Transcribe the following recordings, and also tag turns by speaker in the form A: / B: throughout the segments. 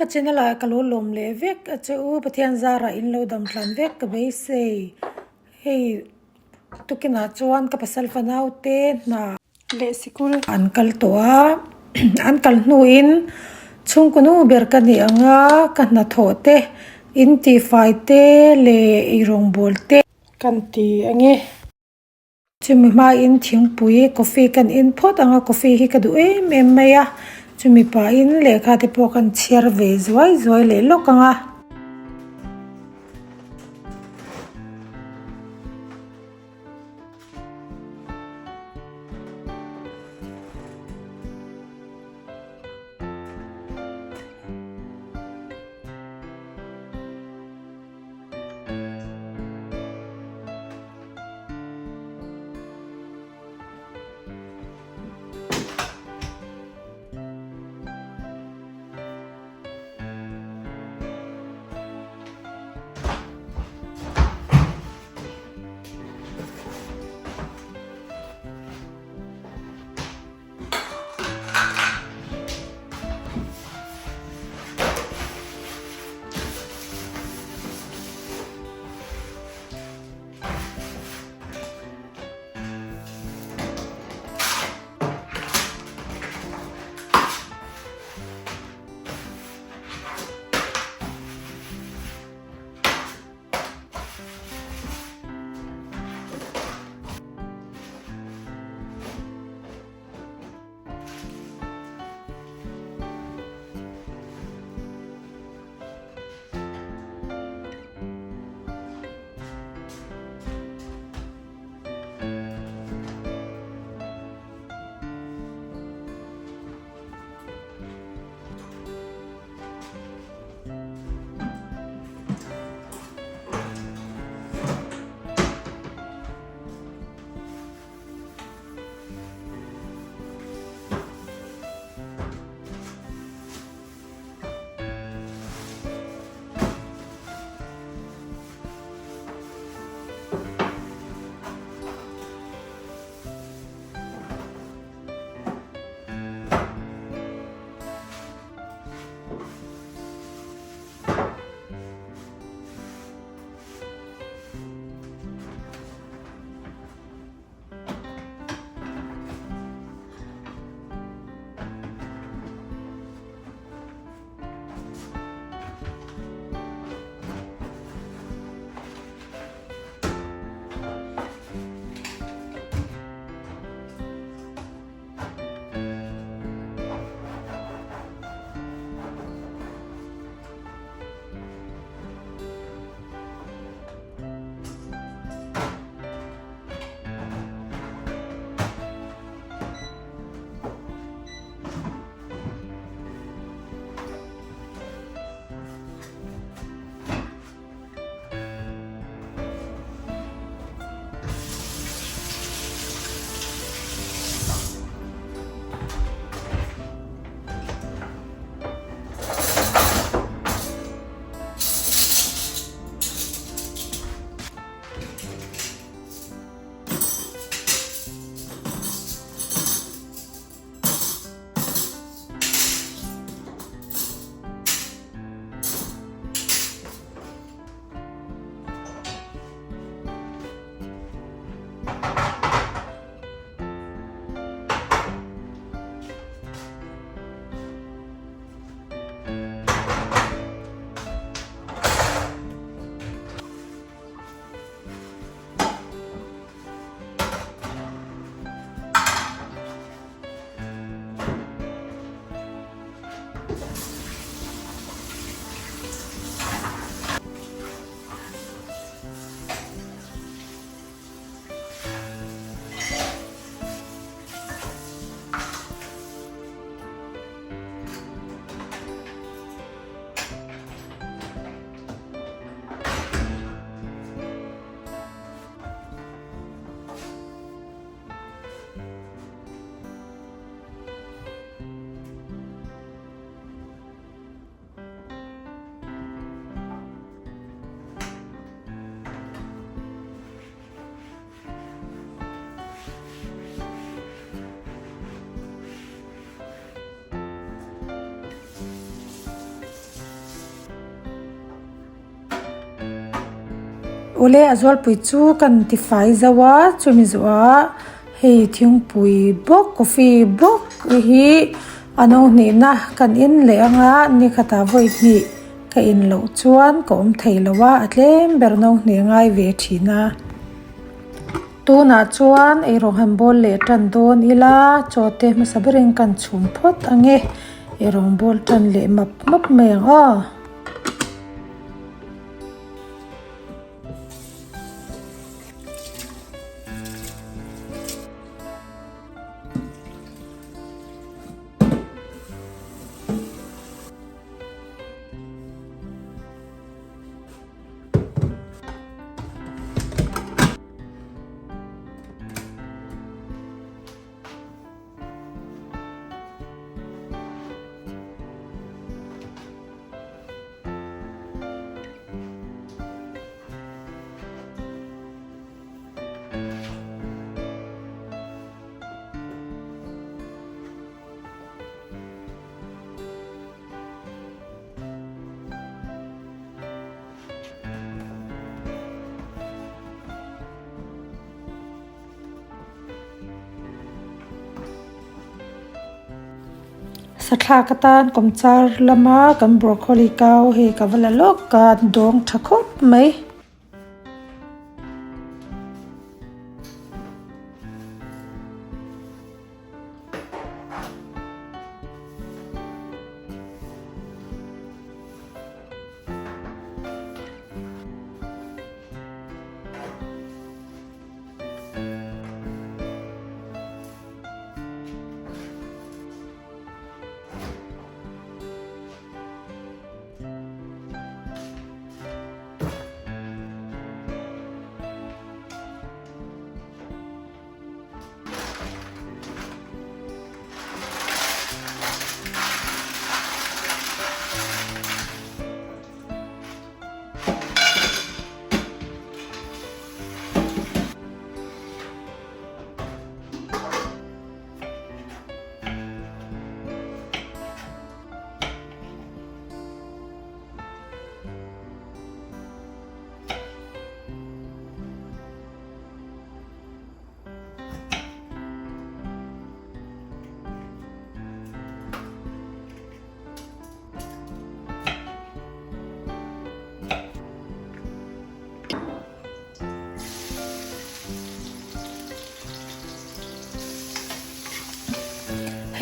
A: Ka channel ah ka lo lawm leh vek a che u, Pathian zarah in lo dam tlan vek ka beisei. Hei tukinah chuan ka pasal fanau te hna leh sikul an kal tawh a, an kal hnuin chhungkaw nu ber ka nih ang a, ka hnathawh te, in tihfai te leh eirawngbawl te kan ti ang e. Chumi hmain thingpui coffee kan in phawt ang a, coffee hi ka duh em em mai a, chumi pahin lehkha te pawh kan chhiar ve zuai zuai leh lawk ang a. Awle a zualpui chu kan tifai zo a chumi zawhah hei thingpui bawk coffee bawk hi a no hnihna kan in leh anga nikhatah vawi hnih ka in loh chuan ka awm thei lo a a tlem ber no hnih a ngai ve thin a. Tunah chuan eirawng han bawl leh tan dawn ila chaw te hmasa berin kan chhum phawt ange eirawng bawl tan leh map map mai ang aw. Sathlak atan kawmchar lama kan broccoli kau hei ka va la lawk a dawng tha khawp mai.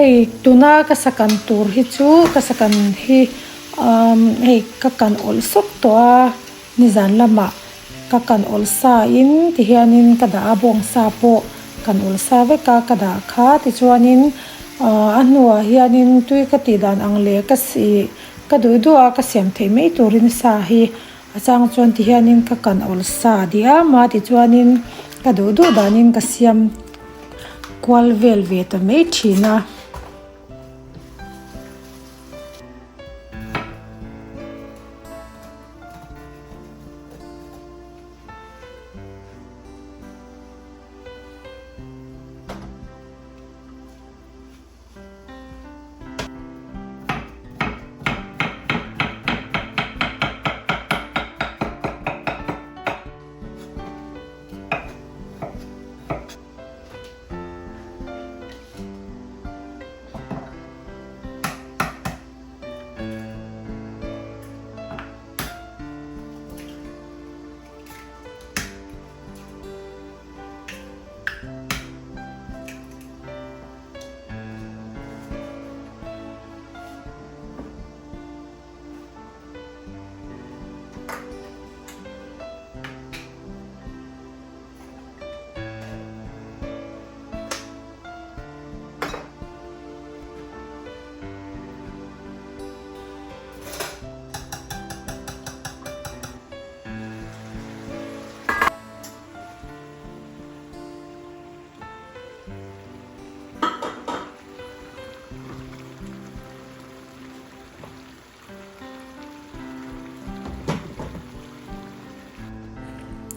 A: Hei tuna ka sakan tur hi chu ka sakan hi umm hei ka kan awlh sawk tawh a nizan lamah ka kan awlh sa in tihianin ka dah a bawngsa pawh kan awlh sa vek a ka dah kha tichuanin ahh a hnuah hianin tui ka tih dan ang leh ka sih ka duh duh a ka siam theih mai turin sa hi A chang chuan ti hianin ka kan awl sa diam a tichuanin ka duh duh danin ka siam kual vel ve ta mai thin a.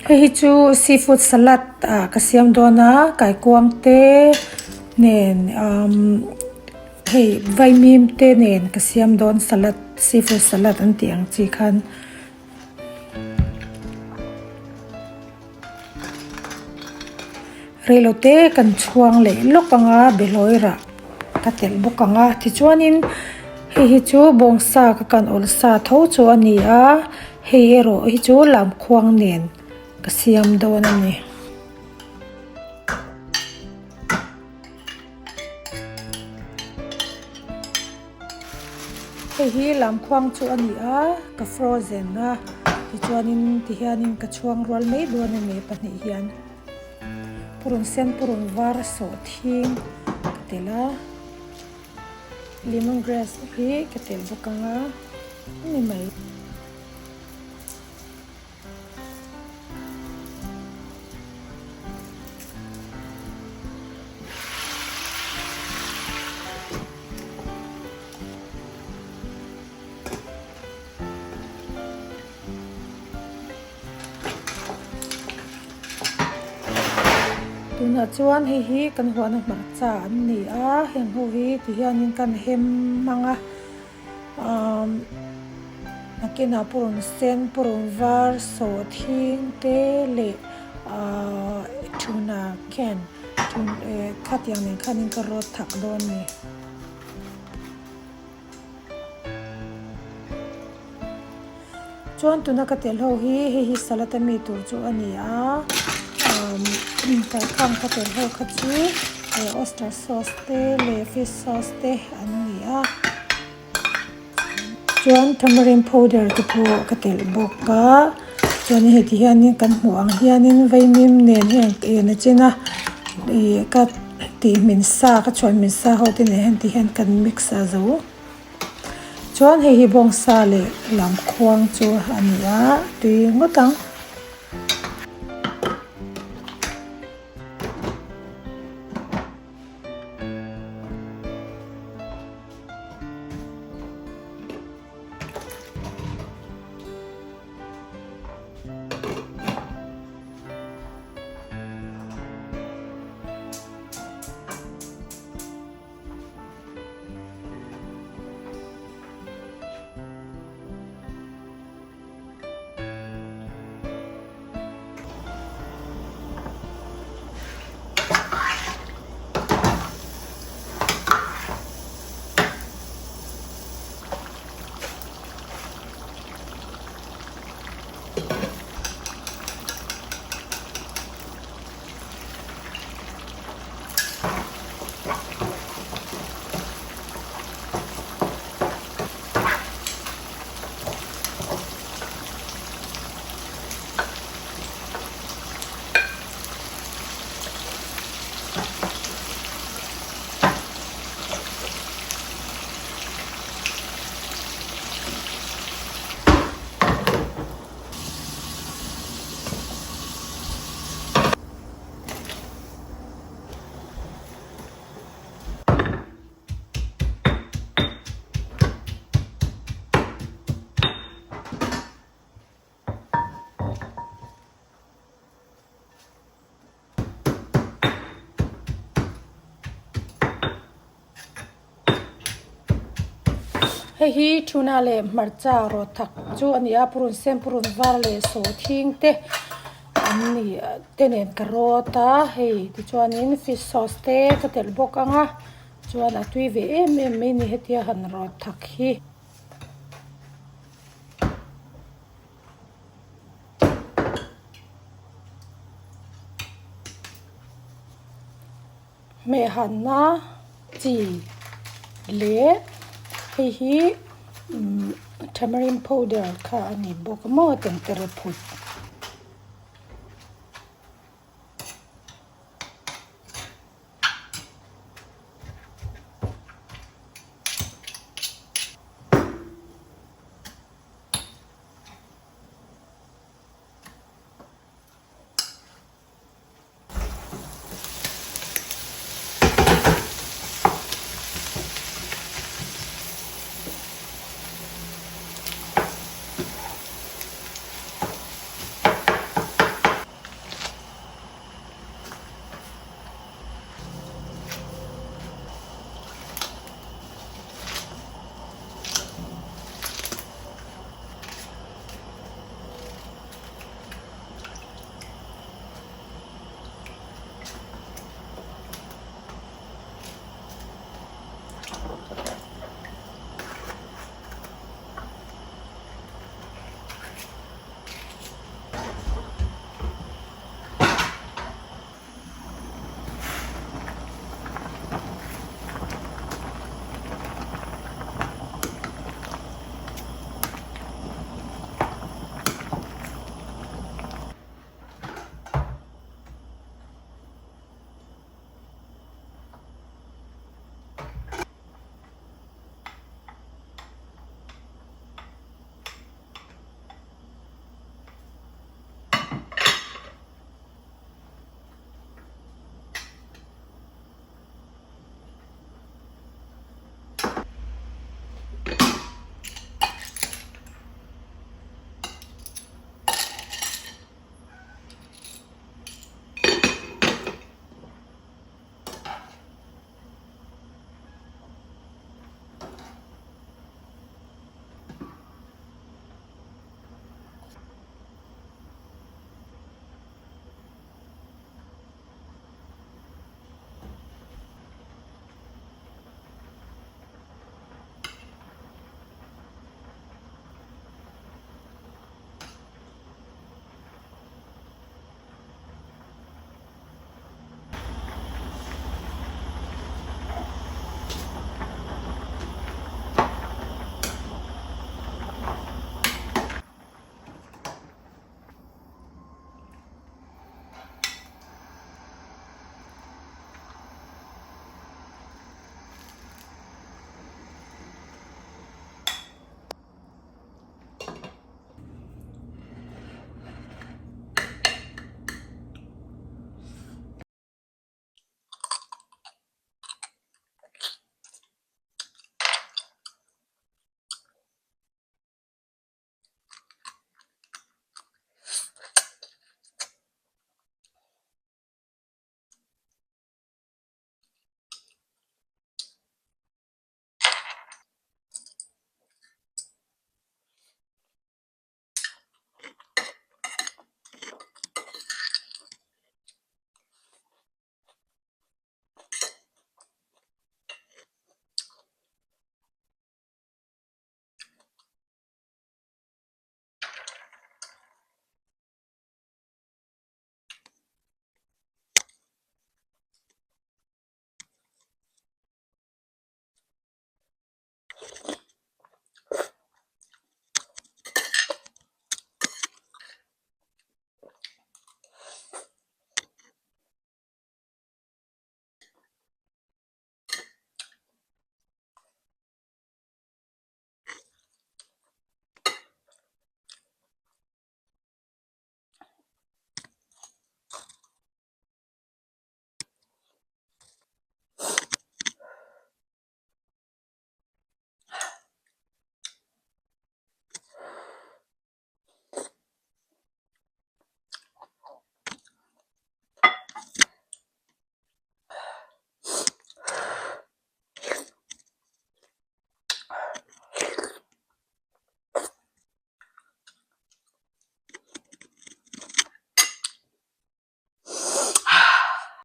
A: Hei hi chu seafood salad ah ka siam dawn a kaikuang te nen umm hei vaimim te nen ka siam dawn salad seafood salad an tih ang chi khan. Reilote kan chhuang leh lawk ang a behlawi rah ka telh bawk ang a tichuanin hei hi chu bawngsa ka kan awlsa tho chu a ni a hei erawh hi chu lamkhuang nen ka siam dawn a ni. Hei hi lamkhuang chu a ni a ka frozen a tichuanin tihianin ka chhuang rual mai dawn a ni pahnih hian. Purun sen purun var sawh thing ka telh a lemon grass hi ka telh bawk ang a ni mai. Tunah chuan hei hi kan huana hmarcha an ni a heng ho hi ti hianin kan hem hmang a umm nakinah purun sen purun var sawhthing te leh ahh tuna can khatiang nen khanin ka rawt thak dawn a ni. Chuan tuna ka telh ho hi hei hi salad ami tur chu a ni a umm kalkhang ka telh ho kha chu eh oyster sauce te leh fish sauce te an ni a chuan tamarind powder te pawh ka telh bawk a chuan hei ti hianin kan hmuh ang hianin vaimim nen heng en a chen a ih ka tih hmin sa ka chhuan hmin sa ho te nen hian ti hian kan mix a zo. Chuan hei hi bawngsa leh lamkhuang chu a ni a tui ngawt ang. Hei hi tuna leh hmarcha rawt thak chu a ni a purun sen purun var leh sawhthing te an ni te nen ka rawt a hei tichuanin fish sauce te ka telh bawk ang a chuan a tui ve em em mai a ni hetia han rawt thak hi. Hmehhanna chi leh hei hi umm tamarind powder kha a ni bawk a maw tengtere phut.